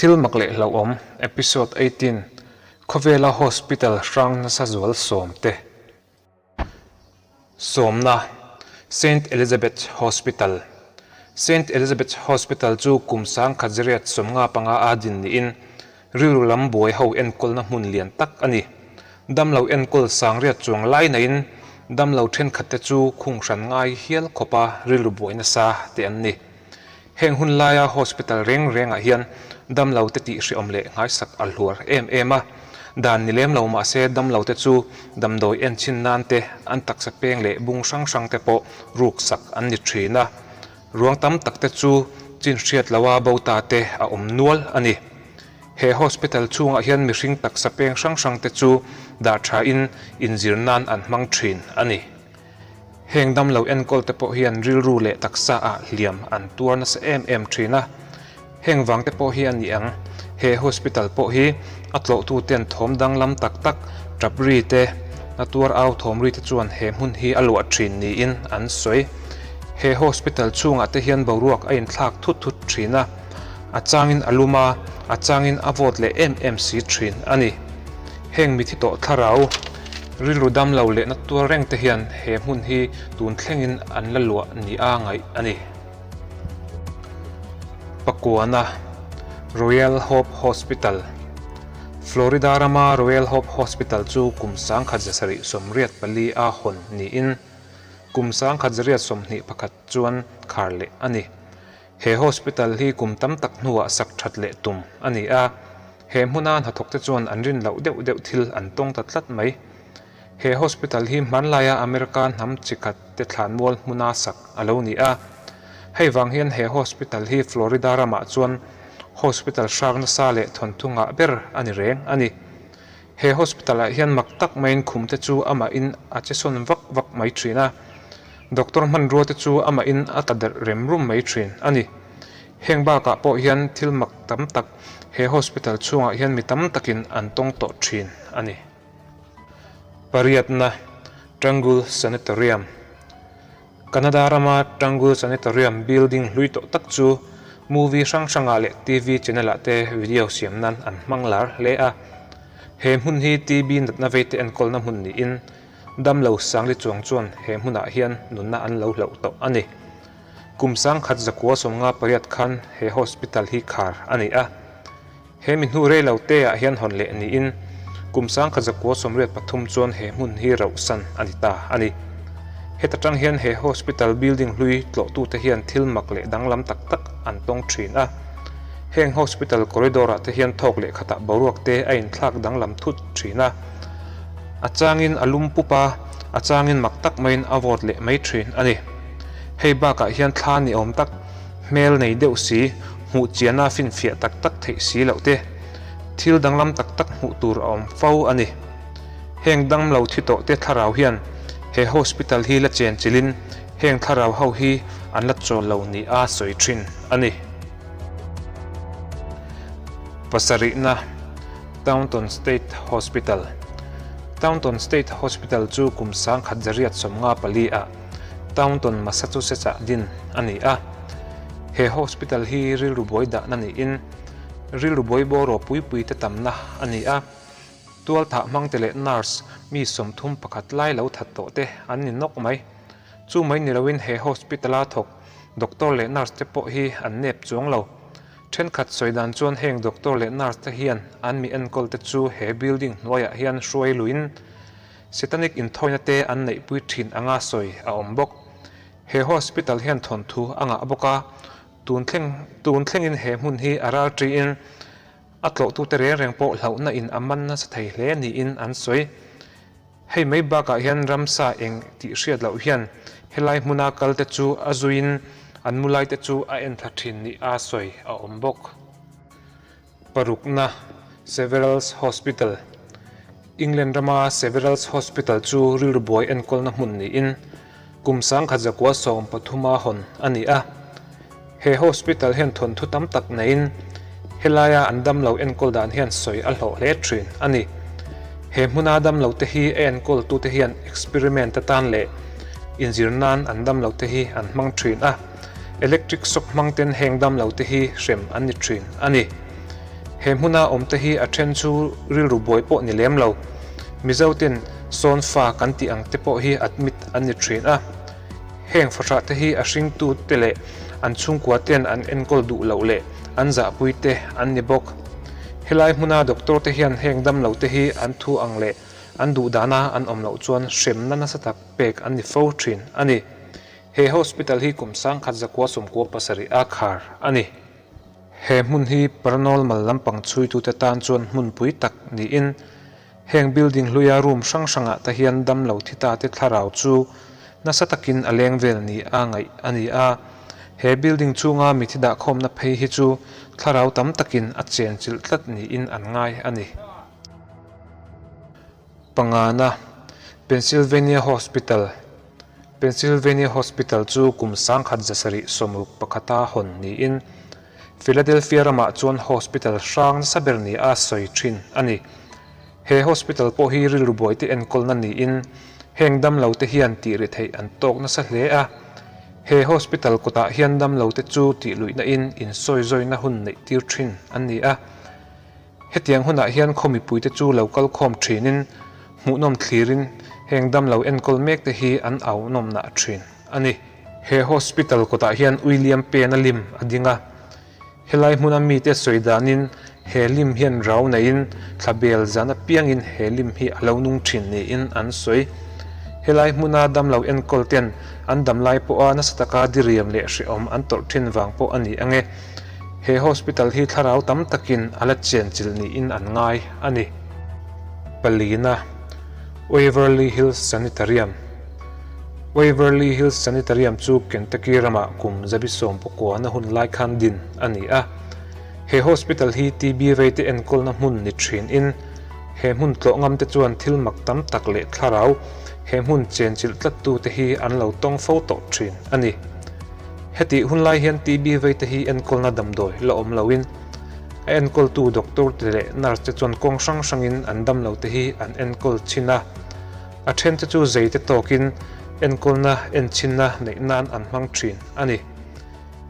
Thil mak leh hlauhawm, Episode 18, Khawvela Hospital hrang nasa zual sawmte. Sawmna, Saint Elizabeth Hospital Saint Elizabeth Hospital chu kum sangkhat zariat 55 a din niin rilru lam buai ho enkawlna hmun lian tak a ni. Damlo enkawl sangriat chuang lai naiin damlo thenkhatte chu khung hran ngai hial khawpa rilru buai nasa te an ni. Heng hun laia hospital reng rengah hian damlo te tih hreawm leh nghaisak a hluar em em a. Dan ni lem lo mahse damlo te chu damdawi enchhin nan te an taksa peng leh bung hrang hrang te pawh ruk sak an ni thin a. Ruang tam tak te chu chin hriat loa bo ta te a awm nual a ni. He hospital chhungah hian mihring taksa peng hrang hrang te chu dah tha in inzir nan an hmang thin a ni. Heng damlo enkawl te pawh hian rilru leh taksa ah hliam an tuar nasa em em thin a, heng vang te pawh hi a ni ang. He hospital pawh hi a tlawhtu ten thawm danglam tak tak, tap ri te, na tuar au thawm ri te chuan he hmun hi a luah thin niin an sawi. He hospital chhungah te hian boruak a inthlak thut thut thin a, a changin a lum a, a changin a vawt leh em em si thin a ni. Heng mithi tawh thlarau rilru dam lo leh na tuar reng te hian he hmun hi tun thlengin an la luah ni a ngaih a ni. Pakuana, Royal Hope Hospital, Florida rama Royal Hope Hospital chu kum 1784 a hawn niin kum 1921 chuan khar leh a ni. He hospital hi kum tam tak hnuah sak that leh tum a ni a. He hmuna hnathawkte chuan an rin loh deuh deuh thil an tawng ta tlat mai. He hospital hi hmanlaia America hnam chi khat te thlanmual hmuna sak a lo ni a. Hei vang hian he hospital hi Florida ramah chuan hospital hrang nasa leh thawnthu ngah ber a ni reng a ni. He hospital ah hian mak tak maiin khum te chu amahin a che sawn vak vak mai thin a. Doctor hmanrua te chu amahin a tla derh rem rum mai thin a ni. Heng bakah pawh hian thil mak tam tak he hospital chhungah hian mi tam takin an tawng tawh thin a ni. Pariatna, Tranguil Sanatorium Canada rama Tranguil Sanatorium building hlui tawh tak chu movie hrang hrangah leh TV channel ah te video siam nan an hmang lar hle a. He hmun hi TB natna veite enkawlna hmun niin damlo sangli chuang chuan he hmunah hian nunna an lo hlauh tawh a ni. Kum 1958 khan he hospital hi khar a ni a. He mi hnu rei lo te ah hian hawn leh niin kum 1983 chuan he hmun hi rauhsan a ni ta a ni. Heta tang hian he hospital building hlui tlawhtute hian thil mak leh danglam tak tak an tawng thin a. Heng hospital corridor ah te hian thawk leh khatah boruak te a inthlak danglam thut thin a. A changin a lum pup a, a changin mak tak maiin a vawt leh mai thin a ni. Hei bakah hian thla ni awm tak, hmel nei deuh si, hmuh chiana finfiah tak tak theih si loh te, thil danglam tak tak hmuh tur a awm fo a ni. Heng damlo thi tawh te thlarau hian he hospital hi la chen chilhin heng thlarau ho hi an la chawl lo ni a sawi thin a ni. Pasarihna, Taunton State Hospital Taunton State Hospital chu kum 1954 ah Taunton, Massachusetts-ah din a ni a. He hospital hi rilru buai dahna niin rilru buai bawraw puipui te tamna a ni a. Tualthah hmangte leh nurse mi 31 lai lo that tawh te an ni nawk mai. Chu mai ni loin he hospital-a thawk doctor leh nurse te pawh hi an nep chuang lo. Thenkhat sawi dan chuan heng doctor leh nurse te hian an mi enkawl te chu he building hnuaiah hian hruai luin Satanic inthawina te an neihpui thin anga sawi a awm bawk. He hospital hian thawnthu a ngah bawk a, tun thleng tun thlengin he hmun hi a ral tiin a tlawhtute reng reng pawh hlauhna in a man nasa thei hle niin an sawi. Hei mai bakah hian ramsa eng tih hriat loh hian helai hmuna kalte chu a zuiin an mu laite chu a enthla thin ni a sawi a awm bawk. Parukna, Severals Hospital, England rama Severals Hospital chu rilru buai enkawlna hmun niin kum 1913 a hawn a ni a. He hospital hian thawnthu tam tak neiin helaia an damlo enkawl dan hian sawi a hlawh hle thin a ni. He hmuna damlote hi a enkawltute hian experiment atan leh inzir nan an damlote hi an hmang thin a. Electric shock hmang ten heng damlo te hi hrem an ni thin a ni. He hmuna awmte hi a then chu rilru buai pawh ni lem lo. Mizoten sawn fa kan tih ang te pawh hi admit an ni thin a. Heng fahrah te hi a hringtu te leh an chhungkua ten an enkawl duh loh leh an zahpui te an ni bawk. Helai hmuna doctor te hian heng damlo te hi an thu ang leh an duh dana an awm loh chuan hremna nasa tak pek an ni fo thin a ni. He hospital hi kum 1997 a khar a ni. He hmun hi paranormal lampang chhuitute tan chuan hmunpui tak niin heng building hluia room hrang hrangah te hian damlo thi ta te thlarau chu nasa takin a leng vel ni a ngaih a ni a. He building chhunga mithi dahkhawmna phei hi chu thlarau tam takin a chenchilh tlat niin an ngai a ni. Pangana, Pennsylvania Hospital Pennsylvania Hospital chu kum 1761 pakhata hawn niin Philadelphia ramah chuan hospital hrang nasa ber ni a sawi thin a ni. He hospital pawh hi rilru buaite enkawlna niin heng damlote hian tih ri theih an tawk nasa hle a. He hospital kawtah hian damlote chu tih luihna in insawizawina hun neih tir thin an ni a. Hetiang hunah hian khaw mipuite chu lo kal khawm thinin hmuhnawm thlirin heng damlo enkawl mekte hi an au nawmnah thin a ni. He hospital kawtah hian William Penn-a lim a ding a, helai hmuna mite sawi danin he lim hian rau neiin thla bel zan apiangin he lim hi a lo nung thin niin an sawi. Helai hmuna damlo enkawl ten an damlai pawha nasa taka diriam leh hrehawm an tawrh thin vang pawh a ni ang e. He hospital hi thlarau tam takin a la chenchilh niin an ngai a ni. Palina, Waverly Hills Sanitarium Waverly Hills Sanitarium chu Kentucky ramah kum 19 na hun lai khan din a ni a. He hospital hi TB veite enkawlna hmun ni thinin he hmun tlawh ngam te chuan thil mak tam tak leh thlarau he hmun chenchilh tlattute hi an lo tawng fo tawh thin a ni. Hetih hun lai hian TB veite hi enkawlna damdawi la awm loin a enkawltu doctor te leh nurse te chuan kawng hrang hrangin an damlo te hi an enkawl thin a. A then te chu zei te tawkin enkawlna enchinna neih nan an hmang thin a ni.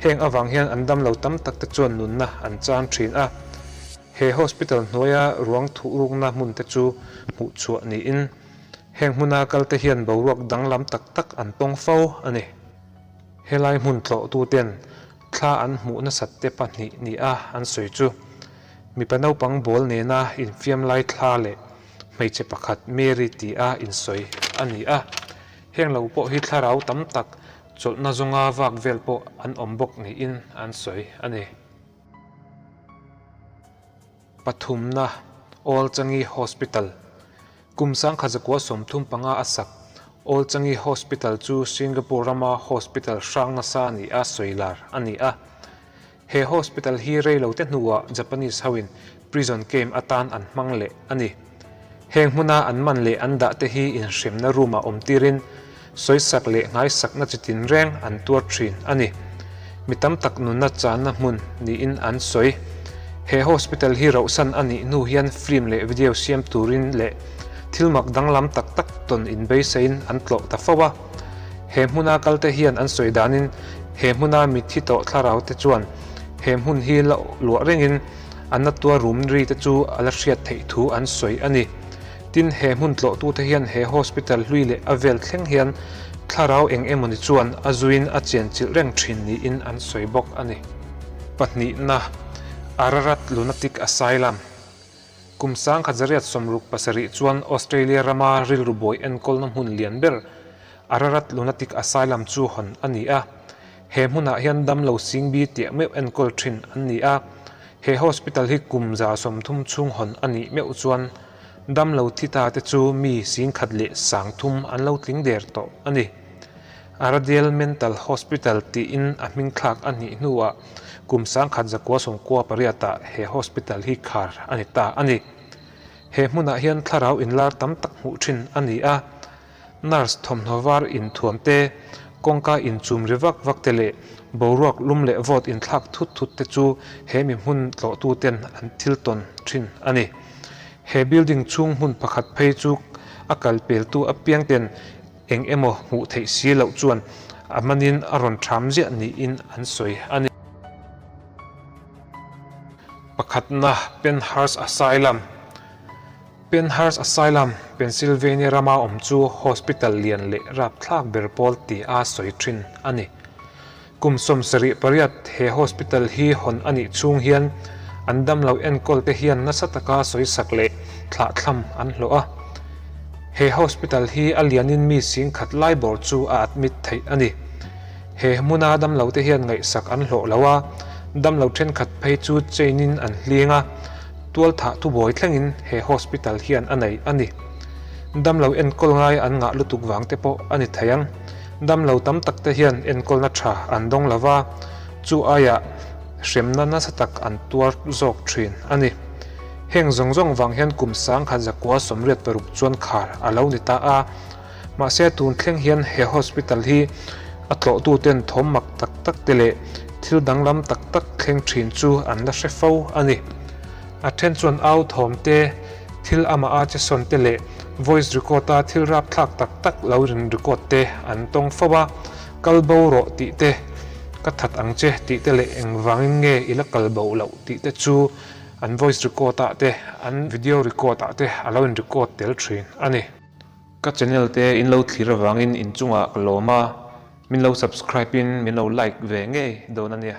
Heng avang hian an damlo tam tak te chuan nunna an chan thin a. He hospital hnuaia ruang thuhrukna hmun te chu hmuhchhuah niin heng hmuna kal te hian boruak danglam tak tak an tawng fo a ni. Helai hmun tlawhtuten thla an hmuh nasat te pahnih ni a an sawi chu mipa naupang bawl nena infiam lai thla leh hmeichhe pakhat Mary ti a insawi a ni a. Heng lo pawh hi thlarau tam tak chawlhna zawnga vak vel pawh an awm bawk niin an sawi a ni. Pathumna, Old Changi Hospital, Kum 1935 a sak Old Changi Hospital chu Singapore rama hospital hrang nasa ni a sawi lar a ni a. He hospital hi rei lo te hnuah Japanese hoin prison camp atan an hmang leh a ni. Heng hmuna an man leh an dah te hi inhremna room ah awm tirin sawisak leh nghaisakna chi tinreng an tuar thin a ni. Mi tam tak nunna channa hmun niin an sawi. He hospital hi rauhsan a nih hnu hian film leh video siam turin leh thil mak danglam tak tak tawn inbeisaiin an tlawh ta fo a. He hmuna kalte hian an sawi danin he hmuna mitthi tawh thlarau te chuan he hmun hi la luah rengin A natua rum ri te chu a la hriat theih thu an sawi a ni. Tin, he hmun tlawhtute hian he hospital hlui leh a vel thleng hian thlarau eng emawni chuan a zuiin a chenchilh reng thin niin an sawi bawk a ni. Pahnihna, Ararat Lunatic Asylum. Kum 1967 chuan Australia rama rilru bawi enkawlna hmun lian ber Ararat Lunatic Asylum chu hawn a ni a. He hmunah hian damlo singbi tiah meuh enkawl thin an ni a, he hospital hi kum 30 chhung hawn a nih meuh chuan damlo thi ta te chu mi singkhat leh 3000 an lo tling der tawh a ni. Aradale Mental Hospital tiin a hming thlak a nih hnuah kum 1998 ah he hospital hi khar a ni ta a ni. He hmunah hian thlarau inlar tam tak hmuh thin a ni a. Nurse thawmhnaw var inthuam te, kawngka inchum ri vak vak te leh boruak lum leh vawt inthlak thut thut te chu he mi hmun tlawhtu ten an thil tawn thin a ni. He building chhung hmun pakhat phei chu a kal peltu apiang ten eng emaw hmuh theih si loh chuan a manin a rawn ṭham ziah niin an sawi a ni. Pakhatna, Pennhurst Asylum. Pennhurst Asylum, Pennsylvania rama awm chu hospital lian leh rapthlak ber pawl ti a sawi thin a ni. Kum 78 he hospital hi hawn a nih chhung hian an damlo enkawl te hian nasa taka sawisak leh thlahthlam an hlawh a. He hospital hi a lianin mi singkhat lai bawr chu a admit theih a ni. He hmuna damlo te hian ngaihsak an hlawh lo a, damlo thenkhat phei chu chain in an hling a, tualthah thubuai thlengin he hospital hian a nei a ni. Damlo enkawl ngai an ngah lutuk vang te pawh a ni thei ang. Damlo tam tak te hian enkawlna tha an dawng lo va, chu aiah hremna nasa tak an tuar zawk thin a ni. Heng zawng zawng vang hian kum 1986 chuan khar a lo ni ta a. Mahse tun thleng hian he hospital hi a tlawhtuten thawm mak tak tak te leh thil danglam tak tak thleng thin chu an la hre fo a ni. A then chuan au thawm te, thil amah a che sawn te leh voice record a thil rapthlak tak tak lo rin record te an tawng fo a, kal bo rawh tih te, ka that ang che tih te leh engvangin nge i la kal bo loh tih te chu an voice record ah te, an video record ah te a lo in record tel thin a ni. Ka channel te in lo thlir avangin inchungah ka lawm a, min lo subscribe in min lo like ve ngei dawn a nia.